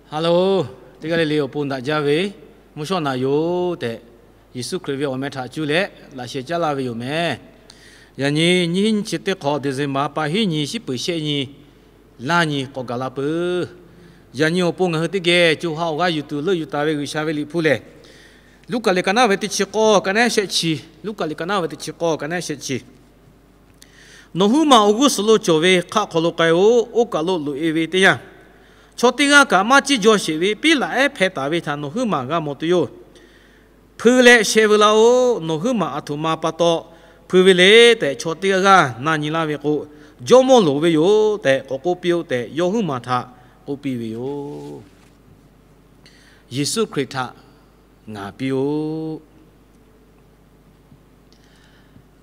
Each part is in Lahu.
Hello, teˇ g'aˇ le le awˬ pon daꞈ jaˇ ve mvuhˇ shawˉ naꞈ yoˬ tehꞈ, Yeˍsuˆ Hkriꞈ ve awˬ meh htaꞈ cuˇ leh laꞈ sheh caˉ laˇ ve yoˬ meh. Yaꞈ nyi nyiˇ hinˉ nyiˇ chi teˇ hk'awꞈ December pa hiˉ nyi shiˉ peuˬ shehˆ nyi laˇ nyi k'awꞈ gaˬ la peuˬ. Yaꞈ nyi awˬ pon ngaˬ hui teˇ geh co ha awˬ g'aˇ yuˬ tuˬ leuˆ yuˬ taˍ ve G'uiˬsha ve liꞈ hpu lehˬ, Luˉkaꞈ liꞈ ka naˉ ve teˇ chi k'awˇ ka naˉ shehˆ chi, Luˉkaꞈ liꞈ ka naˉ ve teˇ chi k'awˇ ka naˉ shehˆ chi. Nawˬ huiˉ maˬ awˬ g'uˇ suhˍ lo cawˬ ve hk'aˆ hk'aw lo k'ai-o. Oˇ kaˬ lo loꞈ-e ve teˇ yanˇ, chaw teˇ g'aˇ kaꞈ maˇ ciˇ jaw sheˍ ve piˉ laꞈ ehˉ hpeh taˍ ve htaꞈ nawˬ huiˉ maˬ g'a mawˬ tuˬ yoˬ. Hpui leh sheh veu laˇ-oˆ. Nawˬ huiˉ maˬ aˬ htoꞈ ma pa taw hpui ve le tehꞈ, chaw teˇ g'aˇ g'aˇ na nyi laˇ ve k'o, jawˇmawˇ loˍ ve yoˬ tehꞈ k'awꞈ k'oˆ piˇ-oˆ tehꞈ, yawˇ huiˉ maˬ htaꞈ k'oˆ piˇ ve yoˬ. Yeˍsuˆ Hkriꞈ htaꞈ ngaˍ piˇ-oˆ.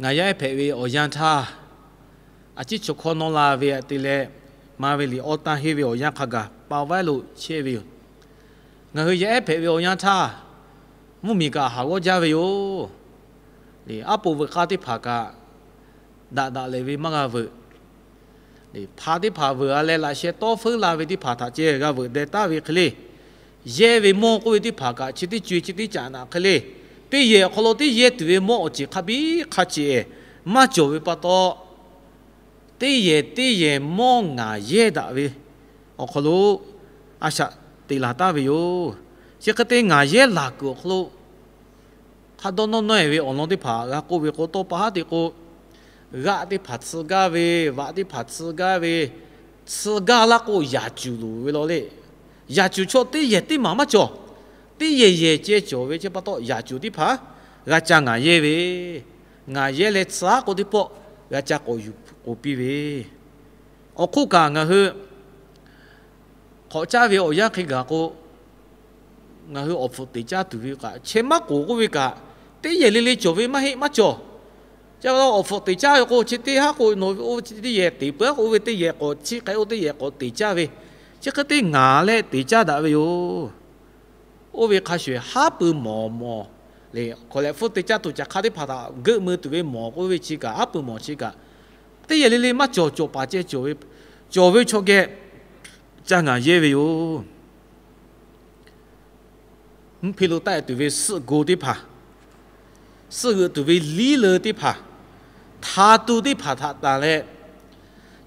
Ngaˬ yaˇ ehˉ hpehꞈ ve awˬ yanˇ htaˇ, a ciˉ chaw hkawˇ nawˇ la ve aꞈ te leh, maˇ ve liꞈ awˇ tanˇ henˇ ve awˬ yanˇ hk'a gaˬ pa vaiˉ lo chehˇ ve yoˬ. Ngaˬ hui yaˇ ehˉ hpehꞈ ve awˬ yanˇ htaˇ, mvuhˇmiˬ kaꞈ haˍ g'awˇ jaˇ ve yoˬ. Aˉ po veuꞈ k'aˇ teˇ hpaˍ kaꞈ daꞈ daꞈ lehˬ ve maˇ g'a veuꞈ. Hpa teˇ hpaˍ veuꞈ-a leh laꞈ sheh tawˇ feuˉ la ve teˇ hpaˍ htaꞈ ceh g'a veuꞈ deh taˍ ve hk'e le. Yehˇ ve mawˇ k'oˆ ve teˇ hpaˍ kaꞈ chi teˇ co-e chi teˇ caꞈ naꞈ hk'e le. Teˇ yehˬ awˬ hk'aw lo teˇ yehˇ tuˬ ve mawˇ awˬ ceˬ hk'a biˉ hk'a ceh maˇ cawˬ ve pa taw, teˇ yehˬ teˇ yehˬ mawˇ ngaˍ yehˇ daꞈ ve awˬ hk'aw lo a shaꞈ teꞈ laˬ taˍ ve yoˬ. Chi hk'e te ngaˍ yehˇ laˬ kuiˬ awˬ hk'aw lo hk'a dawˇ nawˇ nawˇ-e ve awˬ lawn teˇ hpaˍ g'a k'oˆ ve k'o, tawˇ pa haˉ te k'o, g'aˆ teˇ hpaˍ tsuh gaˇ ve, vaꞈ teˇ hpaˍ tsuh gaˇ ve, tsuh gaˇ laˇ k'o yaꞈ cuˬ loˍ ve law le. Yaꞈ cuˬ chaw teˇ yehˬ teˇ maˬ maˇ cawˬ. Teˇ yehˬ yehˬ ceh cawˬ ve chi pa taw, yaꞈ cuˬ teˇ hpaˍ g'a ca ngaˍ yehˇ ve, ngaˍ yehˇ leh tsuh-a k'o teˇ pawˆ g'a ca k'awꞈ yuˬ k'oˍ piˇ ve. Awˬ hk'oˆ kaꞈ ngaˬ hui hk'awꞈ caˇ ve awˬ yanˇ hk'e gaˬ k'o, ngaˬ hui awˬ hpfuhꞈ teꞈ caˇ tuˬ ve kaꞈ, chehˇ maˇ k'oˍ k'oˆ ve kaꞈ, teˇ yehˬ le le cawˬ ve maˇ heˆ maˇ cawˬ. Chi pa taw awˬ hpfuhꞈ teꞈ caˇ ve k'o, chi teˇ haˉ k'o nawˬ ve oˇ ve chi teˇ yehˬ teꞈ peuˬ-a k'o, oˇ ve teˇ yehˬ k'awꞈ chiˇ k'ai, oˇ teˇ yehˬ k'awꞈ teꞈ caˇ ve, chi hk'e te ngaˍ leh teꞈ caˇ daꞈ ve yoˬ. Oˇ ve hk'a shuˍ eˬ haˉ pui mawˬ mawˬ le, hk'aˬ lehˬ hpfuhˇ teˇ caˇ tuˬ caꞈ hk'a teˇ hpaˍ htaꞈ geuˆ mui tuˬ ve mawˬ k'oˆ ve chi kaꞈ, haˉ pui mawˬ chi kaꞈ, teˇ yehˬ le le maˇ cawˬ, cawˬ paˍ ceh cawˬ ve, cawˬ ve chaw geh ca ngaˍ yehˇ ve yoˬ. Mvuhˇ hpe lo taˆ-e tuˬ ve suhˆ go teˇ hpaˍ, suhˆ g'euꞈ tuˬ ve liˉ leu teˇ hpaˍ, hta tu teˇ hpaˍ htaꞈ tanˬ leh,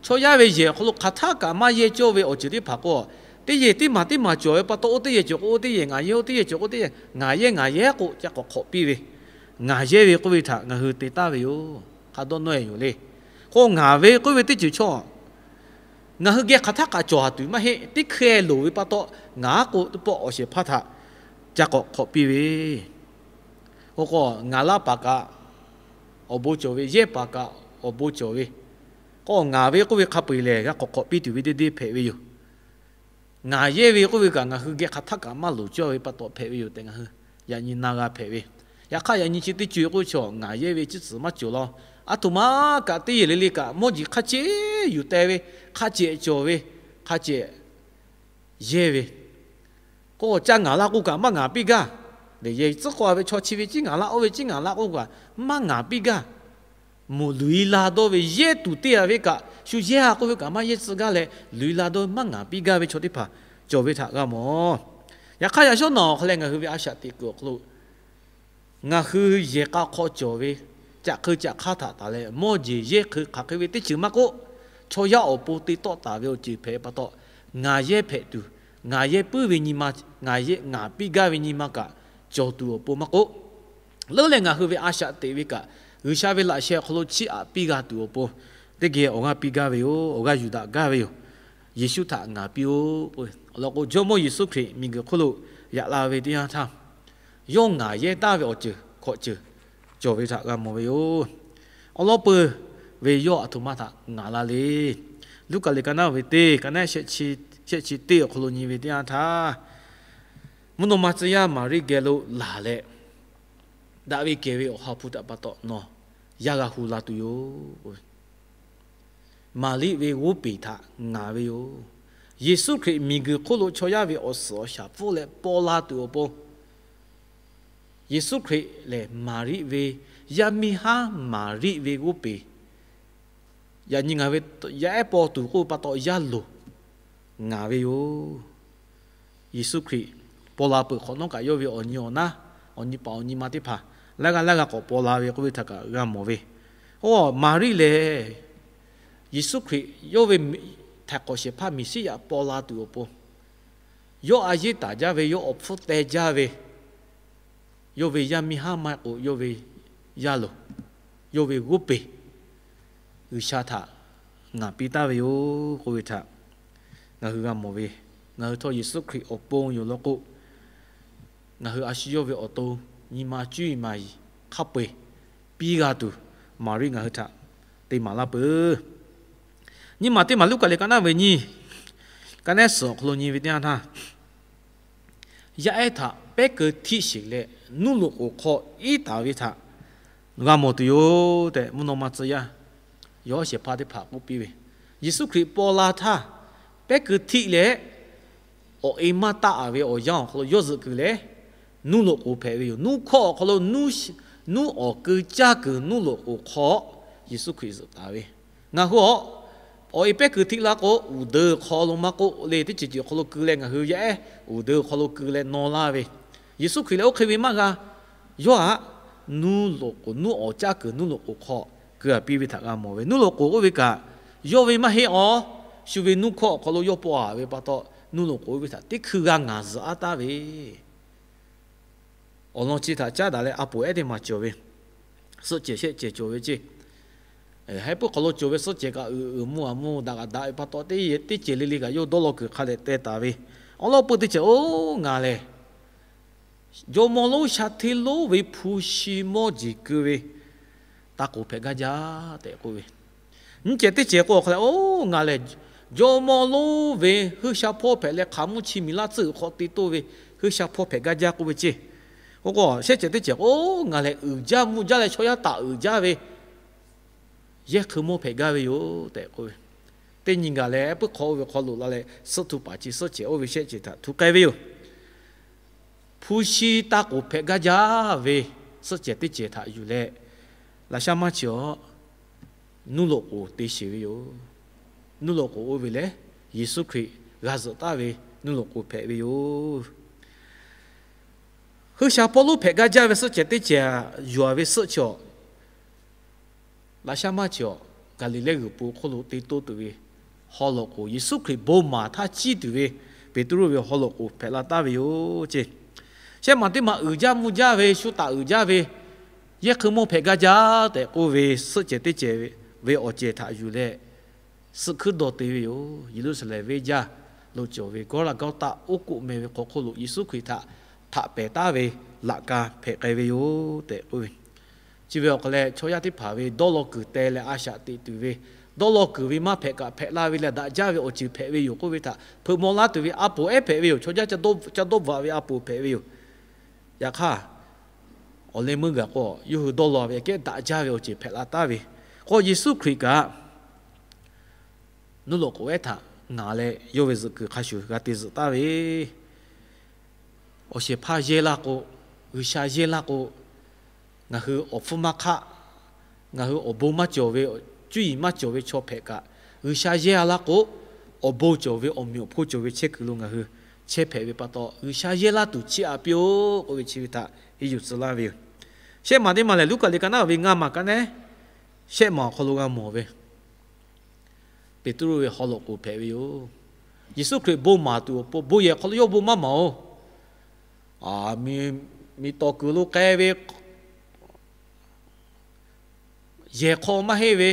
chaw yaˇ ve yehˬ awˬ hk'aw lo hk'aˬ htaˆ kaꞈ maˇ yehˇ cawˇ ve awˬ ceuˬ teˇ hpaˍ k'o, teˇ yehˬ teˇ maˬ teˇ maˬ cawˬ ve pa taw, oˇ teˇ yehˬ cawˬ k'o oˇ teˇ yehˬ ngaˍ yehˇ, oˇ teˇ yehˬ cawˬ k'o teˇ yehˬ ngaˍ yehˇ ngaˍ yehˇ k'o ca k'awꞈ hk'awꞈ piˇ ve, ngaˍ yehˇ ve k'oˆ ve htaꞈ ngaˬ hui te taˍ ve yoˬ. Hk'a dawˇ nawˇ-e yoˬ le. K'o ngaˍ ve k'oˆ ve teˇ ceuˬ chaw ngaˬ hui geh hk'aˬ htaˆ kaꞈ cawˬ-a tuˬ maˇ heˆ. Teˇ hkeh loˍ ve pa taw, ngaˬ aˉ k'o teˇ pawˆ awˬ shehˍ hpaˇ htaꞈ ca k'awꞈ hk'awꞈ piˇ ve, oˇ k'o ngaˬ laˇ paˍ kaꞈ awˬ bon cawˬ ve, yehˇ paˍ kaꞈ awˬ bon cawˬ ve, k'o ngaˬ ve k'oˆ ve hk'a peu-eˬ lehˬ g'a k'awꞈ hk'awꞈ piˇ tuˬ ve deˇ deˇ hpehꞈ ve yoˬ. Ngaˬ yehˇ ve k'oˆ ve kaꞈ ngaˬ hui geh hk'aˬ htaˆ kaꞈ maˇ loˍ cawˇ ve pa taw hpehꞈ ve yoˬ tehꞈ ngaˬ hui yaꞈ nyi na g'a hpehꞈ ve. Yaꞈ hk'aˇ yaꞈ nyi chi teˇ co-e k'oˆ ve chaw ngaˬ yehˇ ve chi tcuhˍ maˇ cawˬ laˇ. Aˬ htoꞈ ma kaꞈ teˇ yehˬ le le kaꞈ mawˇ jeˬ hk'a ceh yuˬ teh ve, hk'a ceh cawˬ ve, hk'a ceh yehˇ ve, k'o ca ngaˍ la k'o kaꞈ maˇ ngaˍ piˇ gaˇ. Lehˬ yehˬ tcuhˉ k'oˆ-a ve chaw chi ve ciˉ ngaˍ laˇ, oˇ ve ciˉ ngaˍ laˇ k'oˆ kaꞈ maˇ ngaˍ piˇ gaˇ. Mvuhˇ luˬ-i la dawˇ ve yehˇ tuˬ teˇ g'aˇ ve kaꞈ shu yehˇ-a k'oˆ ve kaꞈ maˇ yehˇ tcuh gaˇ leh, luˬ-i la dawˇ ve maˇ ngaˍ piˇ gaˇ ve chaw teˇ hpaˍ cawˬ ve htaꞈ g'a mawˬ. Yaꞈ hk'aˇ yaꞈ shawˉ naꞈ awˬ hk'aw leh ngaˬ hui ve a shaꞈ teꞈ kuiˬ awˬ hk'aw lo ngaˬ hui yehˬ k'a hk'aw cawˬ ve caꞈ hk'eu caꞈ hk'aˇ htaꞈ tanˬ leh, mawˇ jeˬ yehˇ hk'eu hk'aˬ hk'e ve teˇ ceuˬ maˇ k'oˆ, chaw yaˇ awˬ pon te tawˆ taˍ ve awˬ ceuˬ hpehꞈ pa taw, ngaˬ yehˇ hpehꞈ tuˬ, ngaˬ yehˇ puiˉ ve nyi ma, ngaˬ yehˇ ngaˍ piˇ gaˇ ve nyi ma kaꞈ cawˬ tuˬ awˬ pon maˇ k'oˆ, leuˉ leh ngaˬ hui ve a shaꞈ teꞈ ve kaꞈ G'uiˬsha ve laꞈ sheh awˬ hk'aw lo chiˇ aꞈ piˇ g'a tuˬ awˬ pon teˇ geh awˬ g'aˇ piˇ gaˇ ve yoˬ. Awˬ g'aˇ yuˬ daꞈ gaˇ ve yoˬ. Yeˍsuˆ htaꞈ ngaˍ piˇ-oˆ. Awˬ lawn k'o, Jawˇmawˇ Yeˍsuˆ Hkriꞈ miˬguiˬ hk'oˆ lo yaꞈ la ve teˇ yanˇ htaˇ, yawˇ ngaˬ yehˇ taˍ ve awˬ ceuˬ hkawꞈ ceuˬ cawˬ ve htaꞈ g'a mawˬ ve yoˬ. Awˬ lawn peuˬ ve yawˇ aˬ htoꞈ ma htaꞈ ngaˍ la le. Luˉkaꞈ liꞈ ka naˉ ve teˇ, ka naˉ shehˆ chi teˇ awˬ hk'aw lo nyi ve teˇ yanˇ htaˇ, mvuhˇ naw ma tcuh yaˇ Maˍriˆ geh lo laˬ leh, daꞈ ve kehˬ ve Awˬ ha hpu htaꞈ pa taw nawˬ yaˇ g'a hu la tuˬ yoˬ. Maˍriˆ ve g'oˇ peˬ htaꞈ ngaˍ ve yoˬ. Yeˍsuˆ Hkriꞈ miˬguiˬ hk'oˆ lo chaw yaˇ ve awˬ suhˍ awˬ shaˍ pfuhˇ leh paw la tuˬ awˬ pon, Yeˍsuˆ Hkriꞈ lehˬ Maˍriˆ ve yaˇ miˇ haˉ Maˍriˆ ve g'oˇ peˬ, yaꞈ nyi ngaˬ ve yaˇ ehˉ paw tuˬ k'oˆ ve pa taw yaˇ loˍ ngaˍ ve yoˬ. Yeˍsuˆ Hkriꞈ paw la peuˬ hk'awꞈ nawˉ kaꞈ, yawˇ ve awˬ nyi awˬ naˉ, awˬ nyi paˍ awˬ nyi ma teˇ hpaˍ laˇ g'aˇ laˇ g'aˇ k'awꞈ paw la ve k'oˆ ve htaꞈ kaꞈ g'a mawˬ ve. Oˇ, Maˍriˆ lehˬ, Yeˍsuˆ Hkriꞈ yawˇ ve htaiˍ hk'awꞈ shehˍ hpaˇ Meˍsiˉyaꞈ paw la tuˬ awˬ pon, yawˇ a yeˇ taˍ jaˇ ve, yawˇ awˬ hpfuhˇ teh jaˇ ve, yawˇ ve yaˇ miˇ haˉ maˇ heˆ k'o, yawˇ ve yaˇ loˍ, yawˇ ve g'oˇ peˬ G'uiˬsha htaꞈ ngaˍ piˇ taˍ ve yoˬ k'oˆ ve htaꞈ ngaˬ hui g'a mawˬ ve. Ngaˬ hui htawˇ Yeˍsuˆ Hkriꞈ awˬ pon yoˬ law k'o, ngaˬ hui a shu yawˇ ve awˬ to nyi ma cuˇ yiˍ maˍ yiˍ hk'a peu-eˬ piˇ g'a tuˬ, Maˍriˆ ngaˬ hui htaꞈ te maˍ laˇ peuˬ. Nyiˇ maˬ teˇ maˬ Luˉkaꞈ liꞈ ka naˉ ve nyiˇ, ka nehˉ suhˍ awˬ hk'aw lo nyi ve teˇ yanˇ htaˇ, yaˇ ehˉ htaꞈ pehˉ keu htiˆ sheˍ leh, nuˇ loꞈ k'oˍ hk'aw iˉ taˍ ve htaꞈ g'a mawˬ tuˬ yoˬ tehꞈ, mvuhˇ naw ma tcuh yaˇ yawˬ shehˍ hpaˇ teˇ hpaˍ k'oˆ piˇ ve. Yeˍsuˆ Hkriꞈ paw la htaˇ, pehˉ keu htiˆ leh awˬ e maˇ taˆ ve awˬ yanˇ awˬ hk'aw lo yawˇ zuhꞈ kuiˬ leh, nuˇ loꞈ k'oˍ hpehꞈ ve yoˬ. Nuˇ hkawˇ awˬ hk'aw lo, nuˇ awˬ keu caˇ kuiˬ nuˇ loꞈ k'oˍ hk'aw Yeˍsuˆ Hkriꞈ zuhꞈ taˍ ve. Ngaˬ hui awˬ, awˬ e pehˉ keu htiˆ laˇ k'o, uˍ deu hk'aw lo maˇ k'oˆ le, teˇ ceuˬ ceuˬ hk'aw lo keu leh ngaˬ hui yaˇ ehˉ uˍ deu hk'aw lo keu leh naw laˇ ve, Yeˍsuˆ Hkriꞈ lehˬ oˇ hk'e ve maˇ g'a. Yawˇ htaꞈ nuˇ loꞈ k'oˍ, nuˇ awˬ caˇ kuiˬ nuˇ loꞈ k'oˍ hk'aw keu a piˇ ve htaꞈ g'a mawˬ ve. Nuˇ loꞈ k'oˍ oˇ ve kaꞈ, yawˇ ve maˇ heˆ awˬ, shu ve nuˇ hkawˇ awˬ hk'aw lo yawˇ paw a ve pa taw, nuˇ loꞈ k'oˍ oˇ ve htaꞈ teˇ hkui g'a ngaˍ zuhꞈ aˉ taˍ ve. Awˬ lawn chi htaꞈ caˉ daꞈ leh a poˍ ehˉ teˇ maˬ cawˬ ve, suhˆ cehˬ shehˆ cehˬ cawˬ ve ceˇ. Heh puiˉ hk'aw lo cawˬ ve suhˆ cehˬ kaꞈ uiˍ uiˍ mvuh a mvuh daꞈ kaꞈ daꞈ ve pa taw, teˇ ceuˬ le le kaꞈ yawˇ dawˇ law kuiˬ hk'a dehꞈ teh taˍ ve. Awˬ lawn peu teˇ ceuˬ oˇ ngaˬ lehˬ, jawˇmawˇ lonˉ sha hteˇ lonˉ ve hpu shi mawˇ jeˬ keu ve taˇ k'oˍ hpehꞈ gaˇ jaˇ tehꞈ k'oˆ ve. Nyiˇ cehˬ teˇ cehˬ k'o awˬ hk'a leh, oˇ ngaˬ lehˬ, jawˇmawˇ lonˉ ve huiˉ sha hpawˇ hpehꞈ leh hk'aˬ mvuhˇ chi miˬ laˇ tcuhˆ uiˍ hk'aw te toˇ ve huiˉ sha hpawˇ hpehꞈ gaˇ jaˇ k'oˆ ve ceˇ. K'o k'o shehˆ cehˬ teˇ cehˬ k'o, ngaˬ lehˬ uiˍ jaˇ mvuh jaˇ leh chaw yaˇ taꞈ uiˍ jaˇ ve yehˇ hk'eun mawˇ hpehꞈ gaˇ ve yoˬ tehꞈ k'oˆ ve. Teˇ nyi gaˬ leh puiˉ hk'aw oˇ ve hk'aw loꞈ la leh, suhˆ htu paˍ chi suhˆ cehˬ oˇ ve shehˆ cehˬ htaꞈ htu k'ai ve yoˬ. Hpu shi taˇ k'oˍ hpehꞈ gaˇ jaˇ ve suhˆ cehˬ teˇ cehˬ htaꞈ yuˬ leh, laꞈ sha maˇ chi awˬ nuˇ loꞈ k'oˍ te sheˍ ve yoˬ. Nuˇ loꞈ k'oˍ oˇ ve lehˬ, Yeˍsuˆ Hkriꞈ g'a zuhꞈ taˍ ve nuˇ loꞈ k'oˍ hpehꞈ ve yoˬ. Huiˉ sha hpawˇ lonˉ hpehꞈ gaˇ jaˇ ve suhˆ cehˬ teˇ cehˬ yuˬ a ve suhˆ chi awˬ, laꞈ sha maˇ chi awˬ Gaˍliˍlehˇ g'uiˬ po hk'oˆ lo te toˇ tuˬ ve haw loꞈ k'oˍ, Yeˍsuˆ Hkriꞈ bon maˍ htaˇ ciˇ tuˬ ve Peˍtruˆ ve haw loꞈ k'oˍ hpehꞈ la taˍ ve yoˬ ceˇ. Shehˆ maˬ teˇ maˬ uiˍ jaˇ mvuh jaˇ ve, shu taꞈ uiˍ jaˇ ve, yehˇ hk'eun mawˇ hpehꞈ gaˇ jaˇ tehꞈ k'oˆ ve suhˆ cehˬ teˇ cehˬ ve awˬ cehˬ htaꞈ yuˬ leh, suhˆ hkuiˉ dawˬ te ve yoˬ. Yeˍruˆsaˍlehnˍ venˇ jaˇ lo cawˬ ve Gawˇraˍgawˇtaˆ oˉ k'oˆ meh ve hk'aw hk'oˆ lo Yeˍsuˆ Hkriꞈ htaꞈ htaꞈ pehˍ taˍ ve laꞈ ka hpehꞈ k'ai ve yoˬ tehꞈ k'oˆ ve. Chi ve awˬ hk'a leh chaw yaˇ teˇ hpaˍ ve dawˇ law kuiˬ teh leh a shaꞈ teꞈ tuˬ ve, dawˇ law kuiˬ ve maˇ hpehꞈ kaꞈ hpehꞈ la ve leh daꞈ jaˇ ve awˬ ceuˬ hpehꞈ ve yoˬ k'oˆ ve htaꞈ hpeuꞈ maw laˇ tuˬ ve a poˍ ehˉ hpehꞈ ve yoˬ. Chaw yaˇ ca dawˇ bvuhꞈ ve a poˍ hpehꞈ ve yoˬ. Yaꞈ hk'aˇ, awˬ leh meuˇ gaˬ k'o yawˇ hui dawˇ law ve aꞈ kehˉ daꞈ jaˇ ve awˬ ceuˬ hpehꞈ la taˍ ve. K'o Yeˍsuˆ Hkriꞈ kaꞈ nuˇ loꞈ k'oˍ ehˉ htaꞈ ngaˍ leh yawˇ ve zuhꞈ kuiˬ hk'a shuˍ g'a te zuhꞈ taˍ ve, awˬ shehˍ hpaˇ yehˇ laˇ k'o, G'uiˬsha yehˇ laˇ k'o, ngaˬ hui awˬ hpfuhˇ maˇ hk'aˆ, ngaˬ hui awˬ bon maˇ cawˬ ve, cuˇ yiˍ maˇ cawˬ ve chaw hpehꞈ kaꞈ, G'uiˬsha yehˇ a laˇ k'o, awˬ bon cawˬ ve awˬ meꞈ awˬ hponˇ cawˬ ve chehˇ kuiˬ lo ngaˬ hui chehˇ hpehꞈ ve pa taw, G'uiˬsha yehˇ laˇ tuˬ chiˇ aꞈ piˇ-oˆ k'oˆ ve chi ve htaꞈ henˇ yuˬ tcuh laˇ ve yoˬ. Shehˆ maˬ teˇ maˬ lehˬ, Luˉkaꞈ liꞈ ka naˉ ve ngaˇ maˬ ka nehˉ shehˆ maˬ awˬ hk'aw lo g'a mawˬ ve, Peˍtruˆ ve haw loꞈ k'oˍ hpehꞈ ve yoˬ. Yeˍsuˆ Hkriꞈ bon maˍ tuˬ awˬ pon, bon yehˬ hk'aw lo yawˇ bon maˇ maˍ-oˬ. Miˬ tawˍ kuiˬ lo k'ai ve, yehˬ hk'aw maˇ heˆ ve,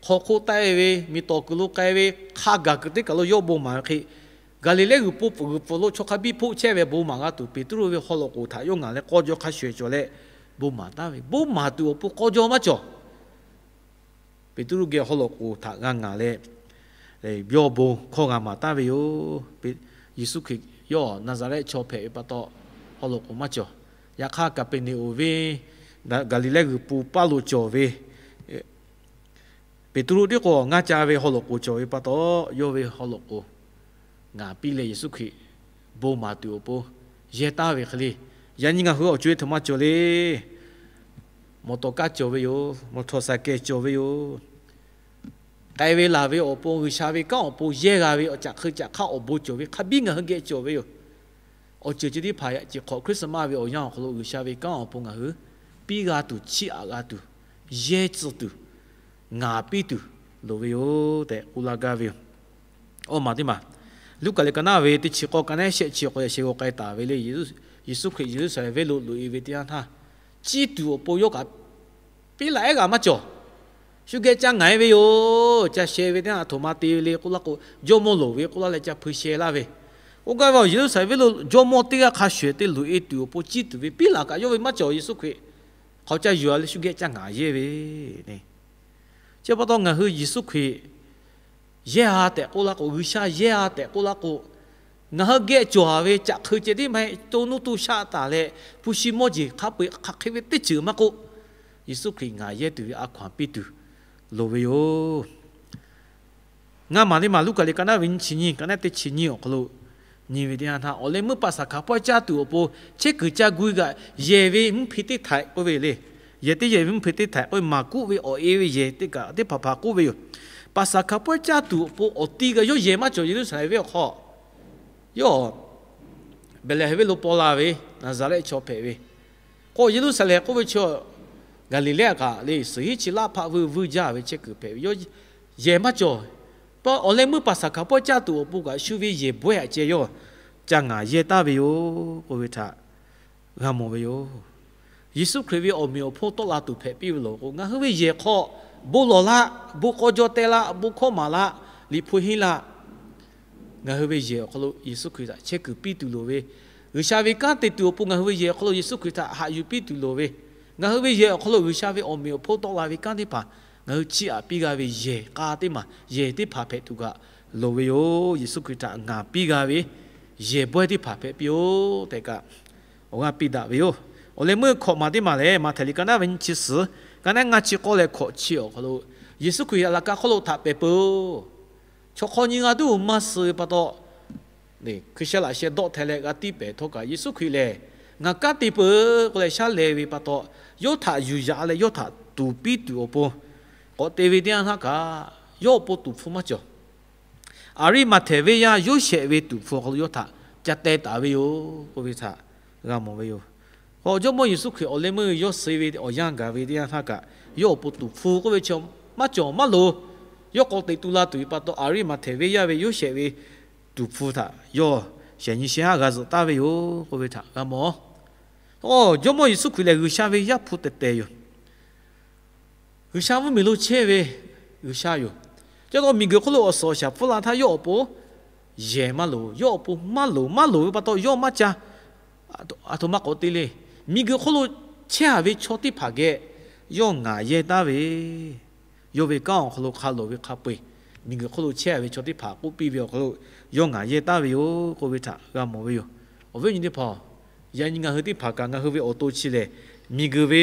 hk'aw hk'oˆ taˆ-e ve, miˬ tawˍ kuiˬ lo k'ai ve, hk'a gaˬ kuiˬ teˇ kaˬ lo yawˇ bon maˍ ve hk'e, Gaˍliˍlehˇ g'uiˬ po g'uiˬ pfuhˍ lo chaw hk'a biˇ hpoˆ chehˇ ve bon maˍ g'a tuˬ, Peˍtruˆ ve haw loꞈ k'oˍ htaꞈ yawˇ ngaˬ leh k'aw jaw hk'a shuˍ shuˍ cawˬ leh bon maˍ taˍ ve. Bon maˍ tuˬ awˬ pon k'aw jaw maˇ cawˬ. Peˍtruˆ geh haw loꞈ k'oˍ htaꞈ g'a ngaˬ leh, yawˇ bon hkawˇ g'a maˍ taˍ ve yoˬ. Yeˍsuˆ Hkriꞈ yawˇ Naˍzaˍrehˆ chaw hpehꞈ ve pa taw, haw loꞈ k'oˍ maˇ cawˬ. Yaꞈ hk'aˇ, Kaˍpeˍneˍonˍ venˇ Gaˍliˍlehˇ g'uiˬ po paˇ lo cawˬ ve Peˍtruˆ tiˉ k'o, ngaˇ ca ve haw loꞈ k'oˍ cawˬ ve pa taw, yawˇ ve haw loꞈ k'oˍ ngaˬ piˇ leh Yeˍsuˆ Hkriꞈ bon maˍ tuˬ awˬ pon yehˇ taˍ ve hk'e le. Yaꞈ nyi ngaˬ hui awˬ co-e htaꞈ maˇ cawˬ le. Mawˬ tawˍ kaˇ cawˬ ve yoˬ. Mawˬ htawˍ saˍ kehˬ cawˬ ve yoˬ. K'ai ve laˬ ve awˬ pon, G'uiˬsha ve kanˉ awˬ pon yehˇ g'a ve awˬ caꞈ hk'e caꞈ hk'aˇ awˬ bon cawˬ ve hk'a biˇ ngaˬ hui geh cawˬ ve yoˬ. Awˬ ceuˬ chi teˇ hpaˍ yaꞈ ceˬ hk'awꞈ Christmas ve awˬ yanˇ awˬ hk'aw lo G'uiˬsha ve kanˉ awˬ pon ngaˬ hui piˇ g'a tuˬ, chiˇ aꞈ g'a tuˬ, yehˇ tcuh tuˬ, ngaˍ piˇ tuˬ loˍ ve yoˬ tehꞈ k'oˆ laˇ gaˇ ve yoˬ. Awˬ maˬ teˇ maˬ, Luˉkaꞈ liꞈ ka naˉ ve teˇ chi k'awˇ ka naˉ shehˆ chi awˬ hk'aw lo yaꞈ sheh g'aw k'ai taˍ ve le. Yeˍsuˆ Hkriꞈ Yeˍruˆsaˍlehnˍ venˇ lo loꞈ e ve teˇ yanˇ htaˇ, ciˇ tuˬ awˬ pon yawˇ kaꞈ piˇ laꞈ ehˉ g'aꞈ maˇ cawˬ. Shu geh ca ngaˍ e ve yoˬ. Ca sheh ve teˇ yanˇ, aˬ htoꞈ ma te ve le k'oˆ laˇ k'o, jawˇmawˇ loˍ ve k'oˆ laˇ leh ca hpu sheh laˇ ve. K'oˆ gaˇ ve, Yeˍruˆsaˍlehnˍ venˇ lo jawˇmawˇ teˇ g'aˇ hk'a shuˍ te loꞈ e tuˬ awˬ pon ciˇ tuˬ ve piˇ laꞈ kaꞈ yawˇ ve maˇ cawˬ. Yeˍsuˆ Hkriꞈ hk'aˬ ca yuˬ a leh shu geh ca ngaˍ yehˇ ve le. Chi pa taw ngaˬ hui Yeˍsuˆ Hkriꞈ yehˇ a tehꞈ k'oˆ laˇ k'o, G'uiˬsha yehˇ a tehꞈ k'oˆ laˇ k'o, ngaˬ hui geh cawˬ a ve caꞈ hk'eu ceh tiˉ maˇ heˆ. To nuˇ to shaˆ taˍ leh hpu shi mawˇ jeˬ hk'a peu-eˬ hk'aˬ hk'e ve teˇ ceuˬ maˇ k'oˆ, Yeˍsuˆ Hkriꞈ ngaˍ yehˇ tuˬ ve a hkaw anˬ piˇ tuˬ loˍ ve yoˬ. Ngaˇ maˬ teˇ maˬ, Luˉkaꞈ liꞈ ka naˉ ve nyiˇ chi nyiˇ, ka naˉ teˇ chi nyiˇ awˬ hk'aw lo nyi ve teˇ yanˇ htaˇ, awˬ leh meuˇ Paˍsaˍhkaˍ pawehˇ caˇ tuˬ awˬ pon chehˇ kuiˬ ca gu e kaꞈ, yehˬ ve mvuhˇ hpe teˇ htaiꞈ k'oˆ ve le. Yehˬ teˇ yehˬ ve mvuhˇ hpe teˇ htaiꞈ k'oˆ ve, maˍ kuˆ ve awˬ e ve yehˬ teˇ kaꞈ teˇ hpaˍ hpaˍ k'oˆ ve yoˬ. Paˍsaˍhkaˍ pawehˇ caˇ tuˬ awˬ pon awˬ ti kaꞈ yawˇ yehˬ maˇ cawˬ. Yeˍruˆsaˍlehnˍ venˇ awˬ hk'aw, yawˇ Behˍlehˍhehnˍ venˇ lo paw la ve, Naˍzaˍrehˆ chaw hpehꞈ ve, k'o Yeˍruˆsaˍlehnˍ k'oˆ ve chaw, Gaˍliˍlehˇ kaꞈ le, suhˍ hiˉ chi laˇ hpaˆ vuiˇ vuiˇ jaˇ ve chehˇ kuiˬ hpehꞈ ve, yawˇ yehˬ maˇ cawˬ. Awˬ leh meuˇ Paˍsaˍhkaˍ pawehˇ caˇ tuˬ awˬ pon kaꞈ shu ve yehˬ bawehˇ aꞈ ceh yawˇ ca ngaˍ yehˇ taˍ ve yoˬ k'oˆ ve htaꞈ g'a mawˬ ve yoˬ. Yeˍsuˆ Hkriꞈ ve awˬ meꞈ awˬ hponˇ tawˆ la tuˬ hpehꞈ piˇ ve law k'o, ngaˬ hui ve yehˬ hk'aw bon lawˬ laˆ, bon k'aw jaw teh laˆ, bon hkawˇ maˍ laˆ, liꞈ hpu henˇ laˆ. Ngaˬ hui ve yehˬ awˬ hk'aw lo Yeˍsuˆ Hkriꞈ htaꞈ chehˇ kuiˬ piˇ tuˬ loˍ ve, G'uiˬsha ve kanˉ te tuˬ awˬ pon ngaˬ hui ve yehˬ awˬ hk'aw lo Yeˍsuˆ Hkriꞈ htaꞈ haꞈ yuˬ piˇ tuˬ loˍ ve, ngaˬ hui ve yehˬ awˬ hk'aw lo G'uiˬsha ve awˬ meꞈ awˬ hponˇ tawˆ la ve kanˉ teˇ hpaˍ ngaˬ hui chiˇ aꞈ piˇ g'a ve yehˬ k'a teˇ maˬ, yehˬ teˇ hpaˍ hpehꞈ tuˬ kaꞈ loˍ ve yoˬ. Yeˍsuˆ Hkriꞈ htaꞈ ngaˍ piˇ g'a ve yehˬ bawehˇ teˇ hpaˍ hpehꞈ piˇ-oˆ tehꞈ kaꞈ awˬ g'aˇ piˇ daꞈ ve yoˬ. Awˬ leh meuˇ hkawꞈ maˬ teˇ maˬ lehˬ, Maꞈhtehˍ liꞈ ka naˉ ve nyiˇ chi suhˍ, ka naˉ ngaˇ chi k'awˇ leh hkawꞈ chi awˬ hk'aw lo, Yeˍsuˆ Hkriꞈ htaꞈ laꞈ ka hk'oˆ lo htaꞈ pehˬ peuˬ. Chaw hk'aw nyi g'a tuˬ maˇ suh ve pa taw, hkui sheh laꞈ sheh dawˆ hteh leh g'a tiˇ pehˍ htawˇ kaꞈ, Yeˍsuˆ Hkriꞈ lehˬ ngaˬ kanˉ te peuˬ k'oˆ leh shaˉ leh ve pa taw, yawˇ htaꞈ yuˬ yaꞈ leh yawˇ htaꞈ tuˍ piˇ tuˬ awˬ pon k'awꞈ te ve teˇ yanˇ htaˇ kaꞈ, yawˇ awˬ pon tuˍ hpfuh maˇ cawˬ. Aˍriˆmaꞈhtehˍ venˇ yaˇ Yoˇsehꞈ ve tuˍ hpfuh awˬ hk'aw lo yawˇ htaꞈ ca teh taˍ ve yoˬ k'oˆ ve htaꞈ g'a mawˬ ve yoˬ. K'o Jawˇmawˇ Yeˍsuˆ Hkriꞈ awˬ leh meuˇ yawˇ suh ve awˬ yanˇ gaˬ ve teˇ yanˇ htaˇ kaꞈ, yawˇ awˬ pon tuˍ hpfuh k'oˆ ve chi maˇ cawˬ maˇ loˍ. Yawˇ k'awꞈ teꞈ tu la tuˬ ve pa taw, Aˍriˆmaꞈhtehˍ venˇ yaˇ ve Yoˇsehꞈ ve tuˍ hpfuh htaꞈ yawˇ shehˍ nyi shehˍ haˉ g'a zuhꞈ taˍ ve yoˬ k'oˆ ve htaꞈ g'a mawˬ. Jawˇmawˇ Yeˍsuˆ Hkriꞈ lehˬ G'uiˬsha ve Yaˇ hpu tehˬ tehˬ yoˬ. G'uiˬsha mvuhˇmiˬ lo chehˇ ve G'uiˬsha yoˬ. Chi pa taw miˬguiˬ hk'oˆ lo awˬ suhˍ awˬ shaˍ pfuhˇ la htaˇ yawˇ awˬ pon yehˬ maˇ loˍ, yawˇ awˬ pon maˇ loˍ, maˇ loˍ ve pa taw yawˇ maˇ ca, aˬ htoꞈ ma k'awꞈ te le. Miˬguiˬ hk'oˆ lo chehˇ a ve chaw teˇ hpaˍ geh yawˇ ngaˍ yehˇ taˍ ve, yawˇ ve kanˉ awˬ hk'aw lo hk'a loˍ ve hk'a peu-eˬ miˬguiˬ hk'oˆ lo chehˇ a ve chaw teˇ hpaˍ k'oˆ piˇ ve awˬ hk'aw lo yawˇ ngaˍ yehˇ taˍ ve yoˬ k'oˆ ve htaꞈ g'a mawˬ ve yoˬ. Awˬ viˉ awˬ nyi teˇ hpaˍ-oˬ, yaꞈ nyi ngaˬ hui teˇ hpaˍ kaꞈ ngaˬ hui ve awˬ to chi lehˬ, miˬguiˬ ve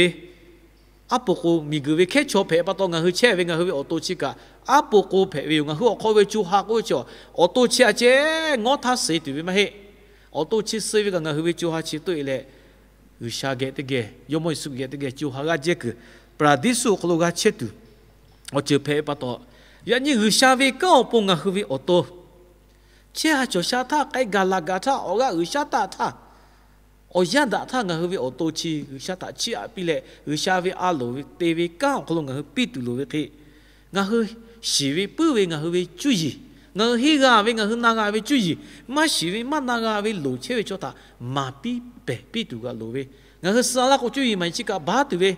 aˉ po k'o, miˬguiˬ ve hkehˉ chaw hpehꞈ pa taw ngaˬ hui chehˇ ve ngaˬ hui ve awˬ to chi kaꞈ aˉ po k'o hpehꞈ ve yoˬ. Ngaˬ hui awˬ hk'aw ve co ha k'oˆ ve chi, awˬ to chi a ceh ngawˉ htaˇ suh tuˬ ve maˇ heˆ. Awˬ to chi suh ve kaꞈ ngaˬ hui ve co ha chi toˆ e leh, G'uiˬsha geh teˇ geh, Jawˇmawˇ Yeˍsuˆ geh teˇ geh co ha g'aˇ jehˇ kuiˬ, Paˍraˍdiˇsuˆ awˬ hk'aw lo g'a chehˇ tuˬ awˬ ceuˬ hpehꞈ ve pa taw, yaꞈ nyi G'uiˬsha ve kanˉ awˬ pon ngaˬ hui ve awˬ to chehˇ ha cawˬ sha htaˇ, k'ai gaˬ laˬ gaˬ htaˇ, awˬ g'aˇ G'uiˬsha htaꞈ htaˇ, awˬ yanˇ daꞈ htaˇ ngaˬ hui ve awˬ to chi G'uiˬsha htaꞈ chiˇ aꞈ piˇ leh, G'uiˬsha ve a loˍ ve te ve kanˉ awˬ hk'aw lo ngaˬ hui piˇ tuˬ loˍ ve hk'e, ngaˬ hui shiˍ ve puiˉ ve ngaˬ hui ve cuˇ yiˍ, ngaˬ hui henˇ g'a ve ngaˬ hui na g'a ve cuˇ yiˍ, maˇ shiˍ ve maˇ na g'a ve loˍ chehˇ ve chaw htaꞈ maˍ piˇ pehˬ piˇ tuˬ g'a loˍ ve, ngaˬ hui suh laˇ k'o cuˇ yiˍ maˍ yiˍ chi kaꞈ baˬ tuˬ ve,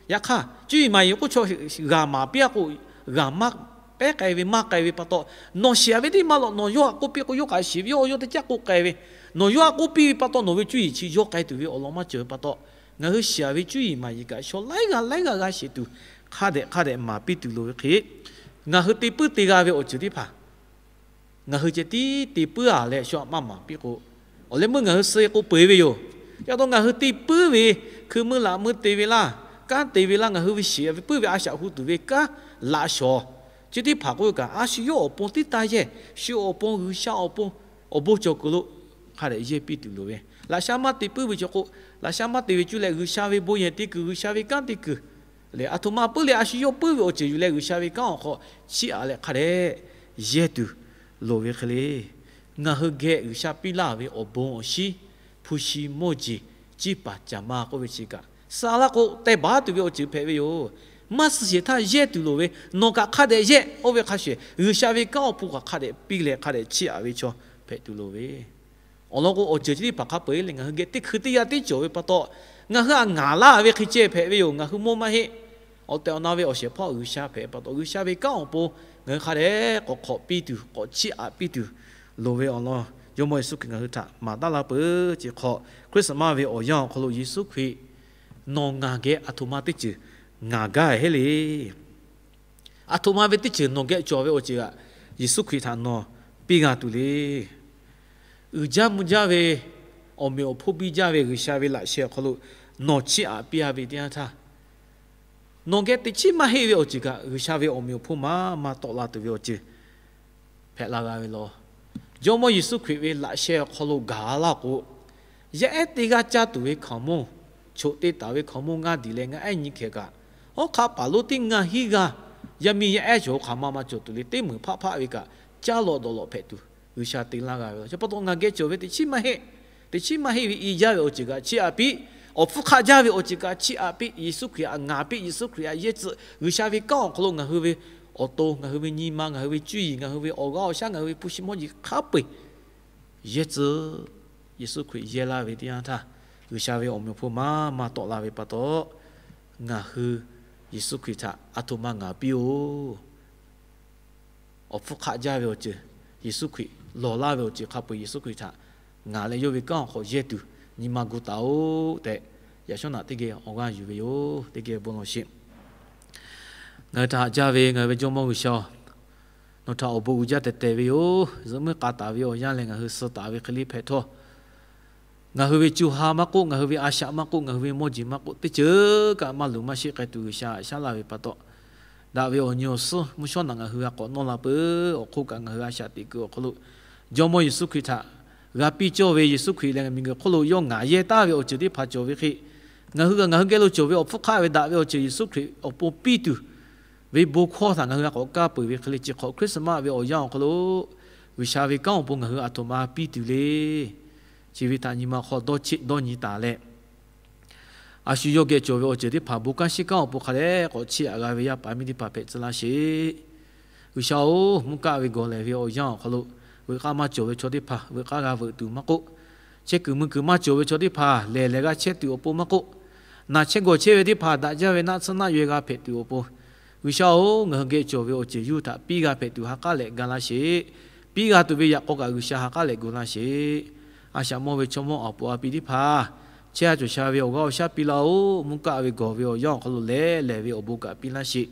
yaꞈ hk'aˇ cuˇ yiˍ maˍ yiˍ k'oˆ chaw g'aˬ maˍ piˇ a k'o, g'aˬ maˇ pehˉ k'ai ve maˇ k'ai ve pa taw, nawˬ shiˍ a ve teˇ maˇ lawꞈ nawˬ yawˇ htaꞈ k'oˆ piˇ k'o yawˇ kaꞈ shiˍ ve, yawˇ yawˇ teˇ caˉ k'oˆ k'ai ve, nawˬ yawˇ htaꞈ k'oˆ piˇ ve pa taw nawˬ ve cuˇ yiˍ chi yawˇ k'ai tuˬ ve awˬ lawn maˇ cawˬ ve pa taw, ngaˬ hui shiˍ a ve cuˇ yiˍ maˍ yiˍ kaꞈ shaw laiˉ g'aˇ laiˉ g'aˇ g'a sheˍ tuˬ, hk'a dehꞈ hk'a dehꞈ maˍ piˇ tuˬ loˍ ve hk'e, ngaˬ hui te puiˉ te g'a ve awˬ ceuˬ teˇ hpaˍ ngaˬ hui ceh tiˉ te puiˉ a leh shaw aꞈ maˇ maˍ piˇ k'o, awˬ leh meuˇ ngaˬ hui suh e k'o peu eˬ ve yoˬ. Chi pa taw ngaˬ hui te puiˉ ve, hkui meuˇ laꞈ meuˇ te ve laˇ, kanˉ te ve laˇ, ngaˬ hui ve shiˍ ve puiˉ ve a shaꞈ hu tuˬ ve kanˉ laꞈ shawnˍ chi teˇ hpaˍ k'oˆ ve kaꞈ, a shu yawˇ awˬ pon tiˉ taˇ yehˇ, shu awˬ pon G'uiˬsha awˬ pon awˬ bon cawˬ kuiˬ lo hk'a dehꞈ yehˇ piˇ tuˬ loˍ ve, laꞈ sha maˇ te puiˉ ve chaw k'o, laꞈ sha maˇ te ve cuˇ leh G'uiˬsha ve bon yehˬ te kuiˬ, G'uiˬsha ve kanˉ te kuiˬ lehˬ, aˬ htoꞈ ma puiˉ leh a shu yawˇ puiˉ ve awˬ ceuˬ yuˬ leh G'uiˬsha ve kanˉ awˬ hk'aw chiˇ aꞈ leh hk'a dehꞈ yehˇ tuˬ loˍ ve hk'e le. Ngaˬ hui geh G'uiˬsha piˇ laˇ ve awˬ bon awˬ shinˉ hpu shi mawˇ jeˬ ciˇ paˍ caˍ ma k'oˆ ve chi kaꞈ, saˍ laꞈ k'o teh baˬ tuˬ ve awˬ ceuˬ hpehꞈ ve yoˬ. Maˇ suh sheˍ htaˇ yehˇ tuˬ loˍ ve, nawˬ kaꞈ hk'a dehꞈ yehˇ. Oˇ ve hk'a shuˍ, G'uiˬsha ve kanˉ awˬ pon kaꞈ hk'a dehꞈ piˇ leh hk'a dehꞈ chiˇ aꞈ ve chaw hpehꞈ tuˬ loˍ ve awˬ lawn k'o, awˬ ceuˬ chi teˇ hpaˍ hk'a peu-eˬ leh ngaˬ hui geh teˇ hkui teˇ yanˇ tiˉ cawˬ ve pa taw, ngaˬ hui htaꞈ ngaˍ laˇ ve hk'e ceh hpehꞈ ve yoˬ. Ngaˬ hui mawˇ maˇ heˆ. Awˬ tehˬ awˬ na ve awˬ shehˍ hpaˇ G'uiˬsha hpehꞈ pa taw, G'uiˬsha ve kanˉ awˬ pon ngaˬ hui hk'a dehꞈ k'awꞈ hk'awꞈ piˇ tuˬ, k'awꞈ chiˇ aꞈ piˇ tuˬ loˍ ve awˬ lawn Jawˇmawˇ Yeˍsuˆ Hkriꞈ ngaˬ hui htaꞈ maˍ taˉ laˇ peuˬ. Chi hk'awꞈ Christmas ve awˬ yanˇ awˬ hk'aw lo Yeˍsuˆ Hkriꞈ nawˬ ngaˬ geh aˬ htoꞈ ma teˇ ceuˬ ngaˍ gaˇ heˆ le. Aˬ htoꞈ ma ve teˇ ceuˬ nawˬ geh cawˬ ve awˬ ceuˬ kaꞈ Yeˍsuˆ Hkriꞈ htaꞈ nawˬ piˇ g'a tuˬ le. Uiˍ jaˇ mvuh jaˇ ve, awˬ meꞈ awˬ hponˇ biˇ jaˇ ve G'uiˬsha ve laꞈ sheh awˬ hk'aw lo nawˬ chiˇ aꞈ piˇ a ve teˇ yanˇ htaˇ, nawˬ geh teꞈ chiˉ maˇ heˆ ve awˬ ceuˬ kaꞈ G'uiˬsha ve awˬ meꞈ awˬ hponˇ maˇ maˇ tawˆ la tuˬ ve awˬ ceuˬ hpehꞈ la g'a ve law. Jawˇmawˇ Yeˍsuˆ Hkriꞈ ve laꞈ sheh awˬ hk'aw lo gaˬ laˇ k'o, yaˇ ehˉ teˇ g'aˇ caˇ tuˬ ve hkaoˍmonˇ, choꞈ te taˍ ve hkaoˍmonˇ ngaˇ diˬ leh ngaˇ ehˉ nyi hkeh kaꞈ, hawˉ hk'aˆ paˍ lonˉ teˇ ngaˇ hinˉ g'aˇ yaˇ miˇ yaˇ ehˉ cawˬ hk'aˬ ma ma cawˬ tuˬ le. Teˇ meunˍ hpaˆ hpaˆ ve kaꞈ caˇ lawꞈ dawˬ lawꞈ hpehꞈ tuˬ G'uiˬsha te laˇ g'a ve law. Chi pa taw ngaˬ geh cawˬ ve teꞈ chiˉ maˇ heˆ. Teꞈ chiˉ maˇ heˆ ve i jaˇ ve awˬ ceuˬ kaꞈ chiˇ aꞈ piˇ. Awˬ hpfuhˇ hk'aˆ jaˇ ve awˬ ceuˬ kaꞈ chiˇ aꞈ piˇ. Yeˍsuˆ Hkriꞈ htaꞈ ngaˍ piˇ. Yeˍsuˆ Hkriꞈ htaꞈ yehˇ tcuh. G'uiˬsha ve kanˉ awˬ hk'aw lo ngaˬ hui ve awˬ to, ngaˬ hui ve nyi ma, ngaˬ hui ve cuˇ yiˍ, ngaˬ hui ve awˬ g'aˇ awˬ shaˉ, ngaˬ hui ve hpu shi mawˇ jeˬ hk'a peu-eˬ yehˇ tcuh. Yeˍsuˆ Hkriꞈ yehˇ laˇ ve teˇ yanˇ htaˇ, G'uiˬsha ve awˬ meꞈ awˬ hponˇ maˇ maˇ tawˆ la ve pa taw, ngaˬ hui Yeˍsuˆ Hkriꞈ htaꞈ aˬ htoꞈ ma ngaˍ piˇ-oˬ. Awˬ hpfuhˇ hk'aˆ jaˇ ve awˬ ceuˬ, Yeˍsuˆ Hkriꞈ lawˬ laˇ ve awˬ ceuˬ hk'a peu-eˬ Yeˍsuˆ Hkriꞈ htaꞈ ngaˍ leh yawˇ ve kanˉ awˬ hk'aw yehˇ tuˬ nyi ma gu taˍ-oˬ tehꞈ, yaꞈ shawˉ naꞈ teˇ geh awˬ g'aˇ yuˬ ve yoˬ. Teˇ geh bon lawˬ sheˍ. Ngaˬ hui htaꞈ haꞈ jaˇ ve ngaˬ hui ve Jawˇmawˇ G'uiˬsha-oˬ, nawˬ htaꞈ awˬ bon uiˍ jaˇ tehˬ tehˬ ve yoˬ. Zuhꞈ muiˉ k'a taˍ ve awˬ yanˇ leh ngaˬ hui suh taˍ ve hk'e le hpehꞈ htawˇ, ngaˬ hui ve co ha maˇ k'oˆ, ngaˬ hui ve a shaꞈ maˇ k'oˆ, ngaˬ hui ve mawˇ jeˬ maˇ k'oˆ, teˇ ceuˬ kaꞈ maˇ luˬ maˇ sheˆ k'ai tuˬ G'uiˬsha haꞈ shaˉ laˇ ve pa taw, daꞈ ve awˬ nyi awˬ suhˉ mvuhˇ shawˉ naꞈ ngaˬ hui g'a k'awꞈ nawˇ la peuˬ. Awˬ hk'oˆ kaꞈ ngaˬ hui a shaꞈ teꞈ kuiˬ awˬ hk'aw lo Jawˇmawˇ Yeˍsuˆ Hkriꞈ htaꞈ g'a piˇ cawˇ ve, Yeˍsuˆ Hkriꞈ lehˬ miˬguiˬ hk'oˆ lo yawˇ ngaˍ yehˇ taˍ ve awˬ ceuˬ teˇ hpaˍ cawˬ ve hk'e, ngaˬ hui kaꞈ ngaˬ hui geh lo cawˬ ve awˬ hpfuhˇ hk'aˆ ve daꞈ ve awˬ ceuˬ Yeˍsuˆ Hkriꞈ awˬ pon piˇ tuˬ ve bon hkawˇ htaꞈ ngaˬ hui g'a k'awꞈ kaˇ peuˬ ve hk'e le, chi hk'awꞈ Christmas ve awˬ yanˇ awˬ hk'aw lo G'uiˬsha ve kanˉ awˬ pon ngaˬ hui aˬ htoꞈ ma piˇ tuˬ le. Chi ve htaꞈ nyi ma hk'aw dawˇ cheˆ dawˇ nyi taˍ leh, a shu yawˇ geh cawˬ ve awˬ ceuˬ teˇ hpaˍ bon kanˉ shiˉ kanˉ awˬ pon hk'a dehꞈ k'awꞈ chiˇ aꞈ g'a ve yaˇ paˍ miˇ teˇ hpaˍ hpehꞈ tcuh laˇ sheˍ. G'uiˬsha-oˬ, mvuhˇ kaˆ ve gawˬ lehˬ ve awˬ yanˇ awˬ hk'aw lo, veuꞈ k'aˇ maˇ cawˬ ve chaw teˇ hpaˍ veuꞈ k'aˇ g'a veuꞈ tuˬ maˇ k'oˆ, chehˇ kuiˬ mui kuiˬ maˇ cawˬ ve chaw teˇ hpaˍ lehˬ lehˬ g'a chehˇ tuˬ awˬ pon maˇ k'oˆ, naˬ chehˇ gawˬ chehˇ ve teˇ hpaˍ daꞈ jaˇ ve naˆ tsuhˇ naˆ yaweh g'a hpehꞈ tuˬ awˬ pon, G'uiˬsha-oˬ, ngaˬ hui geh cawˬ ve awˬ ceuˬ yawˇ hui htaꞈ piˇ g'a hpehꞈ tuˬ ha k'aˉ leh ga laˇ sheˍ. Piˇ g'a tuˬ ve yaꞈ k'aw kaꞈ G'uiˬsha ha k'aˉ leh gu laˇ sheˍ. A shaꞈ mawˇ ve chaw mawˇ awˬ puˍ a pi teˇ hpaˍ, chehˇ a cawˬ sha ve awˬ g'aˇ awˬ shaˉ piˇ laˇ-oˬ. Mvuhˇ kaˆ ve gawˬ ve awˬ yanˇ awˬ hk'aw lo lehˬ lehˬ ve awˬ bon kaꞈ piˇ laˇ sheˍ.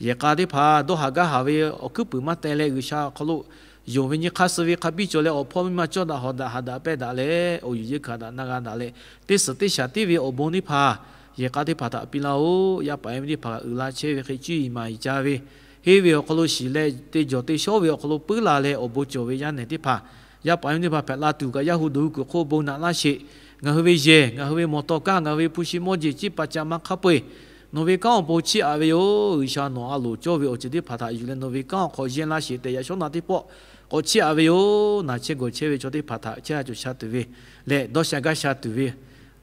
Yehˬ k'a teˇ hpaˍ dawˇ haˍ gaˇ haˍ ve awˬ hkuiˉ puiˍ maˇ teh leh G'uiˬsha awˬ hk'aw lo yonˍ ve nyi hk'aˇ suh ve hk'a biˇ cawˬ leh awˬ hpawˇ miˇ ma cawˇ daꞈ hawˍ daꞈ haˍ daꞈ pehˇ daꞈ leh awˬ yuˬ yeˇ hkanˍ daꞈ na g'a daꞈ leh teˇ suhˍ teˇ shaˍ tiˉ ve awˬ bon teˇ hpaˍ yehˬ k'a teˇ hpaˍ htaꞈ piˇ laˇ-oˬ. Yaˇ paˍ yaˇ miˇ teˇ hpaˍ uiˍ la chehˇ ve hk'e cuˇ yiˍ maˍ yiˍ ca ve, henˇ ve awˬ hk'aw lo shiˍ leh te jawˬ te shawˉ ve awˬ hk'aw lo puiˉ la leh awˬ bon cawˬ ve yaˇ nehˬ teˇ hpaˍ, yaˇ paˍ yaˇ miˇ teˇ hpaˍ hpehꞈ la tuˬ kaꞈ yaˇ hu duˬ hui kuiˬ hk'oˆ bon naꞈ laˇ sheˍ. Ngaˬ hui ve yehˬ, ngaˬ hui ve mawˬ taw kaˇ, ngaˬ hui ve hpu shi mawˇ jeˬ ciˇ paˍ ca ma hk'a peu-eˬ nawˬ ve kanˉ awˬ pon chiˇ aꞈ ve yoˬ. G'uiˬsha nawˬ a loˍ cawˇ ve awˬ ceuˬ teˇ hpaˍ htaꞈ yuˬ leh nawˬ ve kanˉ awˬ hk'aw yehˇ laˇ sheˍ tehꞈ yaꞈ shawˉ naꞈ teˇ pawˆ k'awꞈ chiˇ aꞈ ve yoˬ. Naˬ chehˇ gawˬ chehˇ ve chaw teˇ hpaˍ htaꞈ chehˇ a cawˬ sha tuˬ ve leh dawˇ sha gaˇ sha tuˬ ve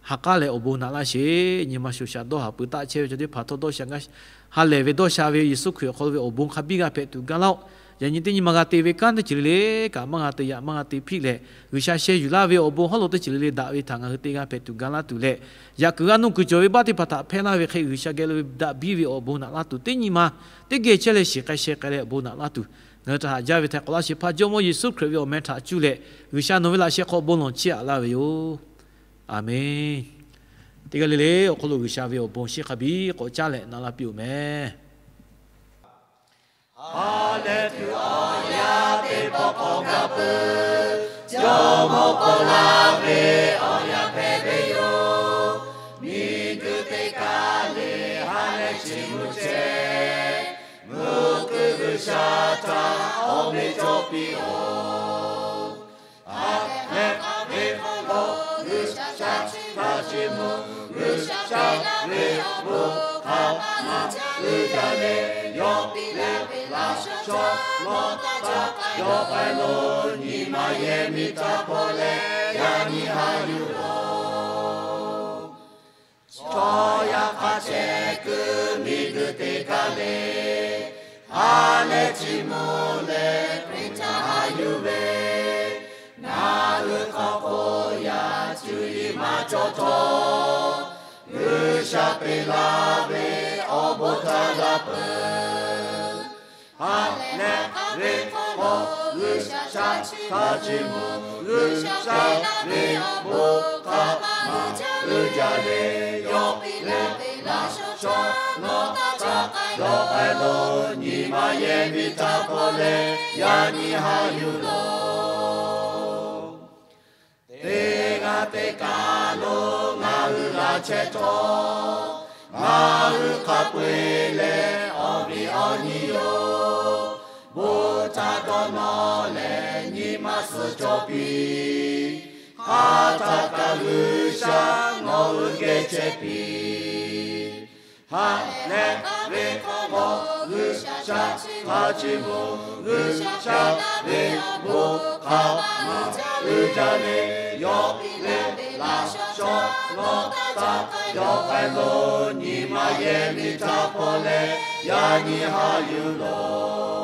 ha k'aˉ leh awˬ bon naꞈ laˇ sheˍ. Nyi ma shoˍ shaꞈ dawˇ haˍ peuˬ taˆ chehˇ ve chaw teˇ hpaˍ htawˇ dawˇ sha gaˇ ha lehˬ ve dawˇ sha ve Yeˍsuˆ Hkriꞈ awˬ hk'aw lo ve awˬ bon hk'a biˇ g'a hpehꞈ tuˬ gaˇ laˇ-oˆ. Yaꞈ nyi teˇ nyi ma g'a te ve kanˉ teˇ ceuˬ le le kaꞈ maˇ g'a te yaꞈ maˇ g'a te hpiˆ leh G'uiˬsha sheh yuˬ laˇ ve awˬ bon hawˉ lo teˇ ceuˬ le le daꞈ ve htaꞈ ngaˬ hui te g'a hpehꞈ tuˬ gaˇ laˇ tuˬ leh, yaꞈ kuiˬ g'aˇ nuˇ kuiˬ cawˬ ve baˆ teˇ hpaˍ htaꞈ hpehˇ laˇ ve hk'e G'uiˬsha geh lo ve daꞈ biˇ ve awˬ bon naꞈ laˇ tuˬ teˇ nyi ma teˇ geh chehˇ leh shiˍ k'ai sheh k'ai leh awˬ bon naꞈ laˇ tuˬ ngaˬ hui htaꞈ haꞈ jaˇ ve htaiˍ k'awꞈ laˇ sheˍ hpaˇ Jawˇmawˇ Yeˍsuˆ Hkriꞈ ve awˬ meh htaꞈ cuˇ leh G'uiˬsha nawˬ ve laꞈ sheh hk'aw bon lawˬ chiˇ aꞈ laˇ ve yoˬ. Aˬmenˍ. Teˇ g'aˇ le le awˬ hk'aw lo G'uiˬsha ve awˬ bon shiˉ hk'a biˇ k'awꞈ caˉ leh naꞈ laˇ piˇ-oˬ meh. Ha lehˬ tuˬ awˬ yanˇ teˇ pawˆ k'awꞈ gaˬ peuˬ. Jawˇmawˇ k'awꞈ laˇ ve awˬ yanˇ hpehꞈ ve yoˬ. Miˬguiˬ teˇ kaˇ le ha lehˬ chi mvuhˇ chehˇ, mvuhˇ kuiˬ G'uiˬsha htaꞈ awˬ meꞈ cawˬ piˇ-oˬ. Ha lehˬ ve k'o G'uiˬsha chi htaˇ chi mvuh, G'uiˬsha ve awˬ bon hk'a maˇ uiˍ jaˇ le. Yawˇ piˇ leh ve laꞈ shawˉ chaw nawˬ htaꞈ ca k'ai, yawˇ k'ai lo nyi ma yehˬ miˬ htaꞈ hpaw leh, yaꞈ nyi haꞈ yuˬ loˬ. Chaw yaˇ hk'a shehˍ kuiˬ miˬ guiˬ te kaˇ le. Ha leh chi mvuh leh Hkriꞈ htaꞈ haꞈ yuˬ ve, ngaˬ hui hk'aw hk'oˆ yaꞈ cuˇ yiˍ maˇ cawˬ htawˇ, G'uiˬsha te laˇ ve awˬ bon htaꞈ g'a peuˬ. Ha leh ve hk'aw G'uiˬsha htaꞈ chi mvuh, G'uiˬsha ve awˬ bon hk'a maˇ uiˍ jaˇ le. Yawˇ piˇ leh ve laꞈ shawˉ chaw nawˬ htaꞈ ca k'ai, yawˇ k'ai lo nyi ma yehˬ miˬ htaꞈ hpaw leh, yaꞈ nyi haꞈ yuˬ loˬ. Teˇ g'aˇ teˇ kaˬ lo ngaˬ hui g'a chehˇ htawˇ, ngaˬ hui hk'a peu-eˬ leh awˬ viˉ awˬ nyi yoˬ. Bon htaꞈ dawˇ nawˇ leh nyi ma suhˍ cawˬ piˇ. Hk'aˬ htaꞈ kaꞈ G'uiˬsha nawˬ hui geh chehˇ piˇ. Ha leh ve hk'aw G'uiˬsha htaꞈ chi mvuh, G'uiˬsha ve awˬ bon hk'a maˇ uiˍ jaˇ le. Yawˇ piˇ leh ve laꞈ shawˉ chaw nawˬ htaꞈ ca k'ai, yawˇ k'ai lo nyi ma yehˬ miˬ htaꞈ hpaw leh, yaꞈ nyi haꞈ yuˬ loˬ.